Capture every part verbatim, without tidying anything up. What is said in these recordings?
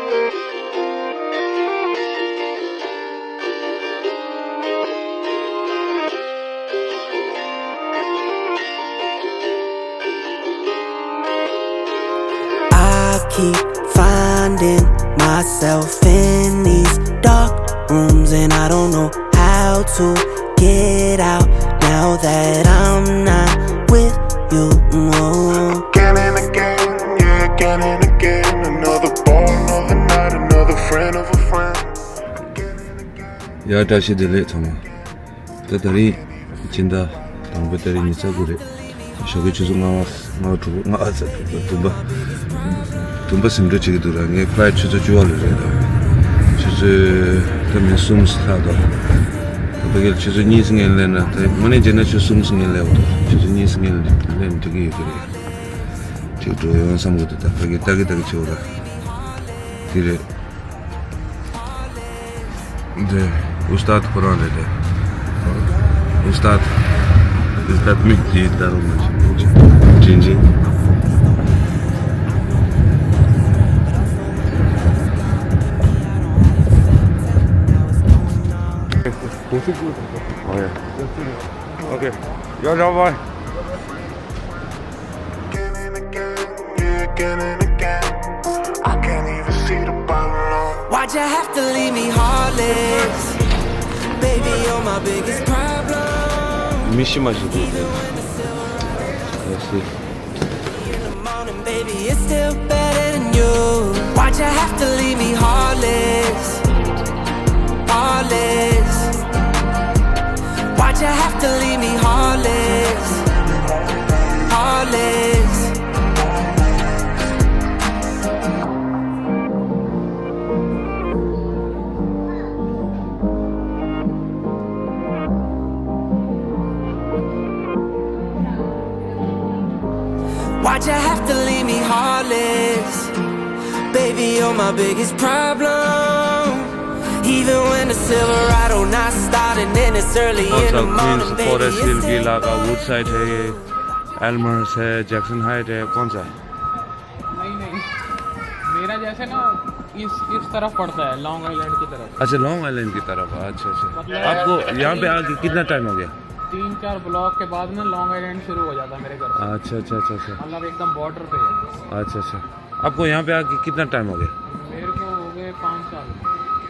I keep finding myself in these dark rooms, and I don't know how to get out now that I'm not with you. Oh. Again and again, yeah, again and again. Another bar, another night, another friend of a friend. Again and again. ཡ། བཀྲ་ཤིས་བདེ་ལེགས་ཚང་མ། ད་ད་རིང་སྤྱི་ཟླ་དང་པོའི་ཏ་རིག་ཉི་ཤུ་རྩ་དགུ་རེད། ཞོགས་ཀའི་ཆུ་ཚོད་ལྔ་པ། ལྔ་པ་དྲུག་པ། ལྔ་པ་ཚེ་བདུན་པ། བདུན་པ་ཟིན་འགྲོ་བྱེད་ཀྱི་འདུག་ར། ངའི་flight ཆུ་ཚོད་བཅུ་པ་ལ་རེད་ད། ཆུ་ཚོད་ད་མིན་གསུམ་ལྷག་འདུག་ད་ཕ་གིར་ཆུ་ཚོད་གཉིས་སྔོན་སླེབས་ན། ད་དངོས་གནས་བྱས་ན་ཆུ་ཚོད་གསུམ་སྔོན་སླེབས་འདུག་ཆུ་ཚོད་གཉིས་སྔོན་སླེབས་ན་འགྲིག་གི་ཡོད་ཀྱི་རེད། ཅིག་འགྲོ་ཡོང་བསམ་གྱི་འདུག་ད་ཕ་གིར་ལྟ་གི་ལྟ་གི་བྱེད་འོ་ད། དེ་རེད། འདི་ཨུ་སྟཱད་ཁོ་རང་རེད་དེ། ཨུ་སྟཱད། ཨུ་སྟཱད་མིག་གིས་ལྟ་རོགས་མ་བྱེད། ཅིན་ཅིན། Oh, yeah. Okay. Yo, John boy. Again and again, yeah, again and again. I can't even see the bottom line. Why'd you have to leave me heartless? Baby, you're my biggest problem. Mishima. Even when the silver I see. In the morning, baby, it's still better than you. Why'd you have to leave me heartless? Heartless. Why'd you have to leave me heartless? Heartless. Why'd you have to leave me heartless? Baby, you're my biggest problem. Even when the Silverado nights starting and it's early in the morning, baby, it's still Forest Hill की इलाका, Woodside है ये, Elmhurst है, Jackson Heights है, कौन सा है? नहीं, नहीं। मेरा जैसे ना इस, इस तरफ पड़ता है, लॉन्ग आइलैंड की तरफ। अच्छा, लॉन्ग आइलैंड की तरफ। अच्छा, अच्छा। मतलब आपको यहाँ पे आके कितना टाइम हो गया? तीन चार ब्लॉक के बाद ना लॉन्ग आइलैंड शुरू हो जाता है मेरे घर से। अच्छा, अच्छा, अच्छा, अच्छा। मतलब एकदम बॉर्डर पे है। अच्छा, अच्छा। आपको यहाँ पे आके कितना टाइम हो गया? मेरे को हो गए पाँच साल।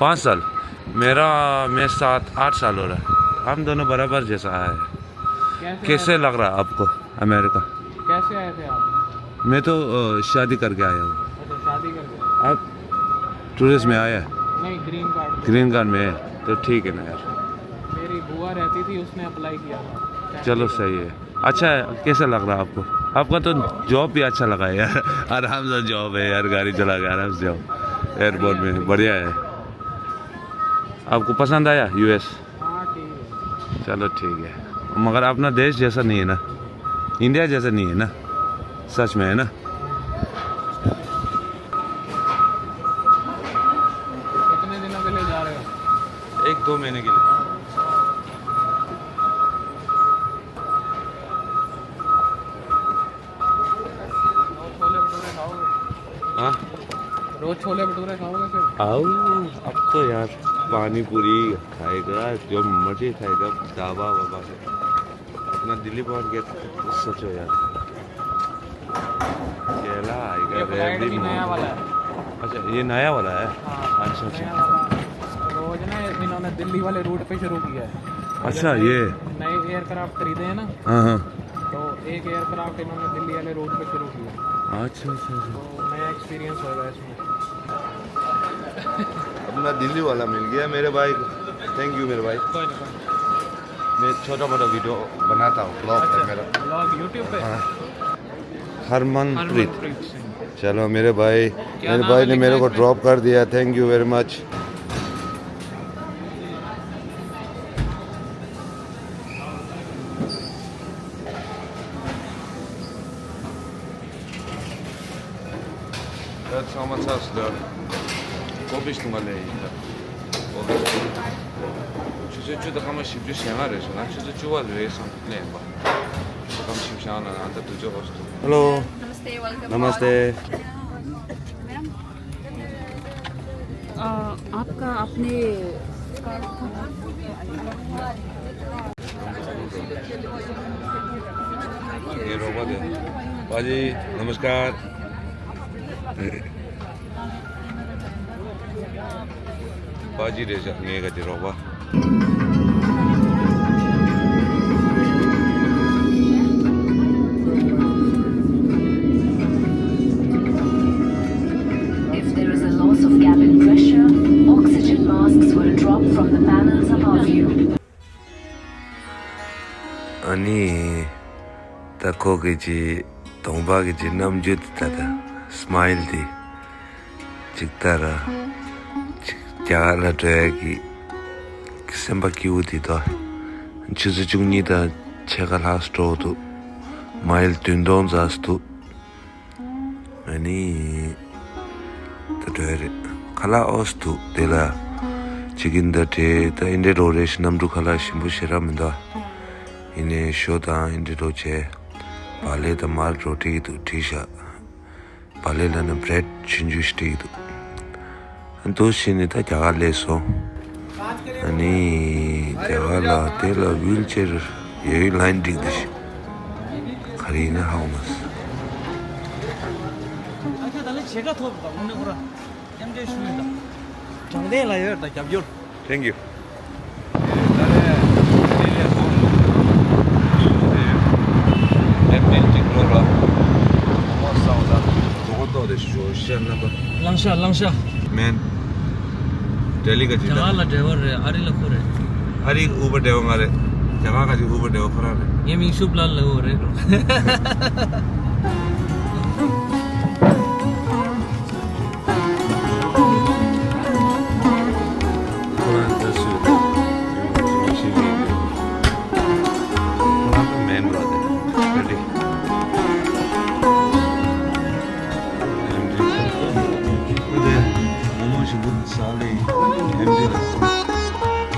पाँच साल? मेरा, मेरे साथ आठ साल हो रहा है। हम दोनों बराबर जैसा आए हैं। कैसे कैसे आए? लग रहा है आपको अमेरिका? कैसे आए थे आप? मैं तो, अ, शादी करके आया हूँ। अच्छा, शादी करके। आप टूरिस्ट में आया? नहीं, ग्रीन कार्ड पे। ग्रीन कार्ड में है, तो ठीक है ना यार। मेरी बुआ रहती थी, उसने अप्लाई किया था। चलो, सही है। अच्छा है, कैसा लग रहा है आपको? आपका तो जॉब भी अच्छा लगा है यार। आराम से जॉब है यार, गाड़ी चला के आराम से जाओ एयरपोर्ट में, बढ़िया है। आपको पसंद आया यूएस? हाँ, ठीक है। चलो, ठीक है, मगर अपना देश जैसा नहीं है ना, इंडिया जैसा नहीं है ना, सच में, है ना? कितने दिनों के लिए जा रहे हो? एक दो महीने के लिए। रोज छोले भटूरे खाओगे? हाँ। रोज छोले भटूरे खाओगे फिर? आओ, अब तो यार पानी पूरी खाएगा, जो मर्जी खाएगा, ढाबा वाबा से। अपना दिल्ली पहुंच गया तो सोचो यार। केला आएगा, ये फ्लाइट भी नया वाला है। अच्छा, ये नया वाला है? हाँ, अच्छा, अच्छा। नया वाला। रोज ना इन्होंने दिल्ली वाले रूट पे शुरू किया है। अच्छा, ये नए एयरक्राफ्ट खरीदे हैं ना। हाँ, हाँ। तो एक एयरक्राफ्ट इन्होंने दिल्ली वाले रूट पे शुरू किया। अच्छा, अच्छा, अच्छा। तो नया एक्सपीरियंस होगा इसमें। अपना दिल्ली वाला मिल गया मेरे भाई को। थैंक यू मेरे भाई। कोई नहीं, कोई नहीं। मैं छोटा मोटा वीडियो बनाता हूँ, ब्लॉग है मेरा। ब्लॉग YouTube पे? हाँ। हरमनप्रीत। हरमनप्रीत सिंह। चलो मेरे भाई, मेरे भाई ने मेरे को ड्रॉप कर दिया, thank you very much। ད་ཚང་མ་ཚར་སོང་ད། ཀོ་བིས་དུང་ག་ལས་ཡིན་ད། ཀོ་བིས་དུང་། ཆུ་ཚོད་བཅུ་དང་སྐར་མ་བཞི་བཅུ་ཞེ་ལྔ་རེད་ཤག་ང་ཆུ་ཚོད་བཅུ་པ་ལ་རེད་བསམ་ལེན་པ། ཆུ་ཚོད་སྐར་མ་བཞི་བཅུ་ཞེ་ལྔ་ལ་ང་ད་དུ་ཅོ་ཧོ་སི་ཐུ། Hello. Namaste, welcome. Namaste. Madam, अ, आपका अपने ये रोबोट है। बाजी, नमस्कार। बाजी रे जा, ये का robot. If there is a loss of cabin pressure, oxygen masks will drop from the panels above you. ཨ་ནི། ད་ཁོ་གི་ཅི། གདོང་པ་གི་ཅི་རྣམ་འགྱུར་དེ་ད་ད། སྨའིལ་དེ། ཅིག་ལྟ་ར། ཅིག་རྒྱ་གར་ལ་འགྲོ་ཡ་གི། སེམས་པ་སྐྱིད་པོ་དེ་དོ། ཆུ་ཚོད་བཅུ་གཉིས་དང་ཕྱེད་ཀ་ལྷག་འགྲོ་འདུག་མའིལ་བདུན་སྟོང་ཙམ་འདུག་ཨ་ནི། ད་འགྲོ་ཡ་རེད། ཁ་ལག་ཨོས་འདུག་དེ་ལ། ཅི་ཀིན་དང་འབྲས་ད་ཨིན་འདྲེ་རོ་རེ་ཞིག་གནམ་གྲུ་ཁ་ལག་ཞིམ་པོ་ཞེ་དྲག་མི་འདུག་ཡིན་ནའི་ཞོ་དང་ཨིན་འདྲེ་རོ་བྱས། བག་ལེབ་དང་མར་འགྲོ་བྲིས་འདུག་བྲིས་ཤག་བག་ལེབ་ལ་ནི་བྷི་རེད་ཆུང་ཆུང་ཞིག་སྤྲད་ཀྱི་འདུག་ཨ་འདུག་བྱས་ནས་ད་རྒྱ་གར་སླེབས་སོང་། ཨ་ནི་རྒྱ་གར་ལ་དེ་ལ་ཝིལ་ཅེར་ཡོད་ལ་ཡིན་འགྲིག་འདུག་ཤི། ག་རེ་ཡིན་ན་ཧ་གོ་མ་སོང་། ཨ་ཁྱོད་ད་ལན་ཕྱེད་ཀ་ཐོབ་དང་དངོས་གནས་ཁོ་ར་མཉམ་འབྲེལ་ཞུ་ཡིན་དང་། དྲང་བདེན་ལ་ཡོད་དང་རྒྱབ་སྐྱོར། Thank you. ལང་ཤ་ལང་ཤ། Man. ལྡི་ལི་ག་ཅིག་རྒྱ་གར་ལ་འབྲེལ་བ་རེད། ཨ་རི་ལ་ཁོ་རེད། ཨ་རི་ཨུ་བར་འབྲེལ་བ་ང་རེད། རྒྱ་གར་ག་ཅིག་ཨུ་བར་འབྲེལ་བ་ཁོ་རང་རེད། ངའི་མིང་ཤུབ་ལ་ལ་འོ་རེད། ཁོ་རང་ད་སུས་ཁོ་རང་ད་མེན་རོ་དེ་རེ་ཌི། ཨེམ་ཌི་ཁོ་དེ་མོ་མོ་ཞིག་བུད་ས་ལེ་ཨེམ་ཌི་ལ། ད་དེ་རེད།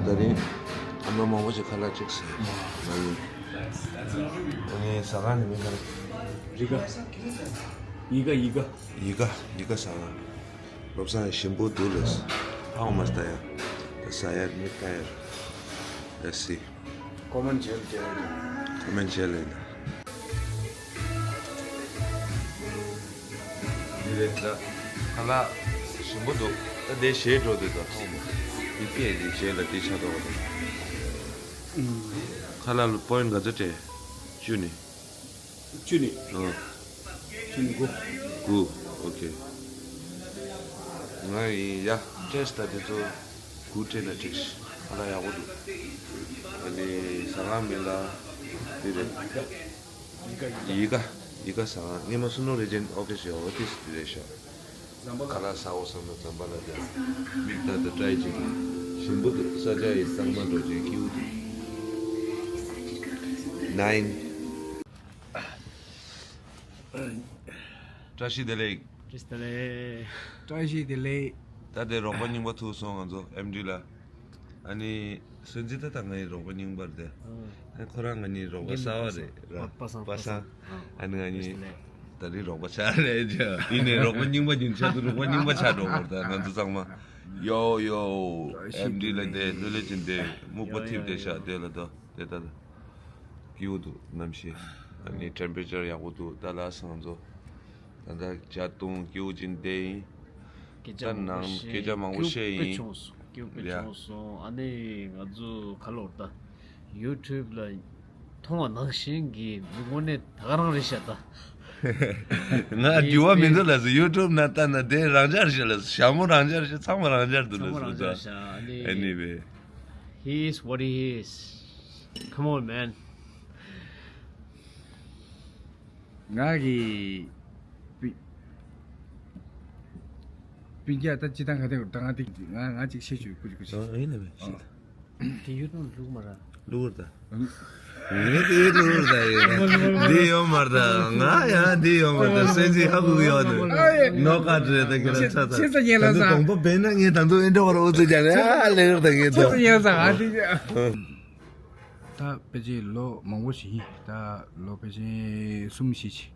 ད་རིང་ཨ་མ་མང་པོ་ཞིག་ཁ་ལག་ཅིག་ཟས། ང་ཡིན། ཨ་ནི་ཟ་ཁང་ནི་མི་ག་རེ། ཡི་ག་ཡི་ག་ཡི་ག་ཡི་ག་ཟ་ཁང་། བློ་བཟང་ཞིམ་པོ་འདུག་ལས། ཧ་གོ་མ་སོང་ད་ཡ། ད་ཟ་ཡ་མི་ལྟ་ཡ། Let's see. ཀོ་མེན་བྱས་ལ་བྱས་ལ། ཀོ་མེན་བྱས་ལ་ཡིན། འདི་རེད་ད། ཁ་ལག་ཞིམ་པོ་འདུག་ད་དེ་ཞེས་འགྲོ་འདོད་ད་ཐོག་མ། འདི་སྐད་འདི་བྱས་ལ་འདི་ཆ་ཐོག་ད། ཁ་ལག་ལ་པོ་ཡིན་ག་ཚོད་སྤྲད། བཅུ་ནི། བཅུ་ནི། ཨ། བཅུ་ནི་དགུ། དགུ། ཨོ་ཁེ། ང་ཡིན་ཡ། ཊེ་སི་ཊི་ད་དེ་ཚོ་དགུ་སྤྲད་ན་འགྲིག་ཨ་ལ་ཡག་པོ་འདུག་ཨ་ནི་ཟ་ཁང་མི་ལ་དེ་རེད། ཡི་ག་ཡི་ག་ཟ་ཁང་སྔས་མ་སུ་ནོ་རི་ཇན་ཨོ་ཁེ་ཞེས་ཨོ་ཏིས་དེ་རེད་ཤག་ཁ་ལག་ཟ་འོ་བསམ་ན་ཛམ་པ་ལ་དེ་མིག་ལྟ་དེ་ཊ་རའི་བྱེད་ཀྱི་ཞིམ་པོ་འདུག་ས་ཆ་ཡི་གཙང་མ་འགྲོ་བྱེད་སྐྱིད་པོ་འདུག Nine. བཀྲ་ཤིས་བདེ་ལེགས། བཀྲ་ཤིས་བདེ་ལེགས། བཀྲ་ཤིས་བདེ་ལེགས། ད་དེ་རོགས་པ་རྙིང་པ་ཐུག་སོང་ང་ཚོ་ཨེམ་ཌི་ལ། ཨ་ནི་སོན་རྩི་ད་ད་ངའི་རོགས་པ་རྙིང་པ་རེད་དེ། ཨ་ནི་ཁོ་རང་ང་གཉིས་རོགས་པ་གསར་པ་རེད་ར། པ་སངས། པ་སངས། ཨ་ནི་ང་གཉིས་ད་རེས་རོགས་པ་ཆགས་རེད་ཅེ། ཡིན་ནའི་རོགས་པ་རྙིང་པ་ཡིན་ཆ་དུ་རོགས་པ་རྙིང་པ་ཆགས་འགྲོ་བར་ད་ང་ཚོ་ཚང་མ། ཡོ་ཡོ། ཨེམ་ཌི་ལ་དེ་ལྷོད་ལྷོད་ཅིག་དེ་སྨུག་པ་ཐིབས་དེ་ཤག་དེ་ལ་ད། དེ་ལྟར་སྐྱིད་པོ་འདུག་གནམ་གཤིས། ཨ་ནི་ཊེམ་པེ་ཅར་ཡག་པོ་འདུག་ད་ལ་སང་ཚོ། ད་ལྟ་བརྒྱ་སྟོང་སྐྱིད་པོ་ཅིག་བསྡད་ཡིན། སྐད་ཆ་ད་མང་པོ་ནང་བཤད། སྐད་ཆ་མང་པོ་བཤད་ཡིན། སྐྱིད་པོ་དཔེ་བྱུང་སོང་། སྐྱིད་པོ་དཔེ་ཡ། བྱུང་སོང་། ཨ་ནི་ང་ཚོ་ག་ལོར་ད་ཡུ་ཊུབ་ལ། མཐོང་བ་ནང་བཞིན་གྱི་མི་དངོས་གནས་ད་ག་རང་རེད་ཤག་ད། ང་འགྱུར་བ་མི་འདུག་ལབ་སོང་། ཡུ་ཊུབ་ནང་ལྟ་ན་དེ་རང་འཇགས་རེད་ཤག་ལབ་སོང་། ཞྭ་མོ་རང་འཇགས་རེད་ཤག་ཚང་མ་རང་འཇགས་འདུག་ལབ་སོང་། ད་ཨ་ནི་བས། He is what he is. Come on, man. ང་གི་པི་པི་རྒྱ་ད་ཅི་ད་ག་དེ་ད་ང་དེ་ང་ང་ཅིག་བཤད་ཆོག་ཀུ་ཅི་ཀུ་ཅི། ཨ་ཡིན་ན་བས་བཤད་ད། དེ་ཡུལ་དུ་ལུག་མ་ར། ལུག་ར་ད། ངས་དེ་ལུག་ར་ད་ཡོད་ན། འདི་ཡོད་མ་ར་ད། ང་ཡང་འདི་ཡོད་མ་ར་ད། སེམས་ཅན་ཧ་གོ་གི་ཡོད་ནི། ནོ་ཀ་རེད་ད་ཁྱེད་རང་ཚ་ཚ། ཆེ་ས་ཉེ་ལ་ད་ཚ། དུང་པོ་བེ་ན་ངས་ད་དུང་ཨེ་འདྲ་བར་འུ་ཚོ་ཀྱང་ཨ་ལེ་ར་ད་ངས་ད། ཆེ་ས་ཉེ་ལ་ཚ་ཨ་དེ། ད་ཕལ་ཆེར་ལོ་མང་པོ་ཞིག་ཡིན། ད་ལོ་ཕལ་ཆེར་གསུམ་བཞི་ཅིག་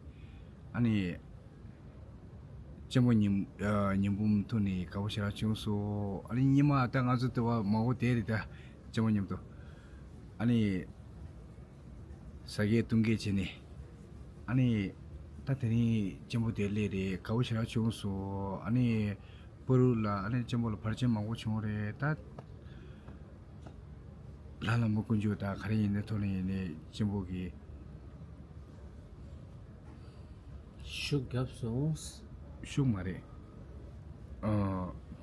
ཨ་ནི། གཅེན་པོ་ཉིམ་ཨ་ཉི་འབུམ་ཐུག་ནས་དགའ་པོ་ཞེ་དྲག་བྱུང་སོང་། ཨ་ནི་སྔོན་མ་ད་ང་ཚོ་དེ་བ་མང་པོ་བསྡད་རེད་ད། གཅེན་པོ་མཉམ་དུ། ཨ་ནི་ཟ་གས་བཏུང་གས་བྱས་ནས། ཨ་ནི་ད་དེ་རིང་གཅེན་པོ་དེ་སླེབས་རེད། དགའ་པོ་ཞེ་དྲག་བྱུང་སོང་། ཨ་ནི་པུ་རུ་ལ་ཨ་ནི་གཅེན་པོ་ལ་བར་ཆད་མང་པོ་བྱུང་རེད་ད། ལྷ་ལྷ་མོ་དཀོན་མཆོག་དང་ག་རེ་ཡིན་ནའི་ཐོག་ནས་ཡིན་ནའི་གཅེན་པོ་གིས་ཤུགས་བརྒྱབ་སོང་། ཤུགས་མ་རེད། ཨ་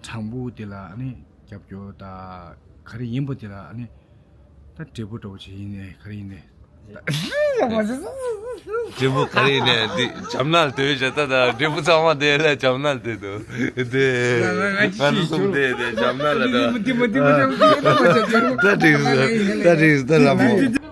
དྲང་པོ་དེ་ལ་ཨ་ནི་རྒྱབ་སྐྱོར་དང་ག་རེ་ཡིན་པ་དེ་ལ་ཨ་ནི་ད་འབྲས་བུ་འདྲ་པོ་ཅིག་ཡིན་ནའི་ག་རེ་ཡིན་ནའི། འབྲས་བུ་ག་རེ་ཡིན་ནའི་འདི་འཇམ་ནག་ལ་སྡོད་བཞག་ད། ད་འབྲས་བུ་ཚང་མ་དེ་ལ་འཇམ་ནག་ལ་སྡོད་དོ། དེ་ང་ཚོ་གསུམ་དེ་དེ་འཇམ་ནག་ལ་ད། ད་འགྲིག་ད་འགྲིག་ད་ལ་མོ།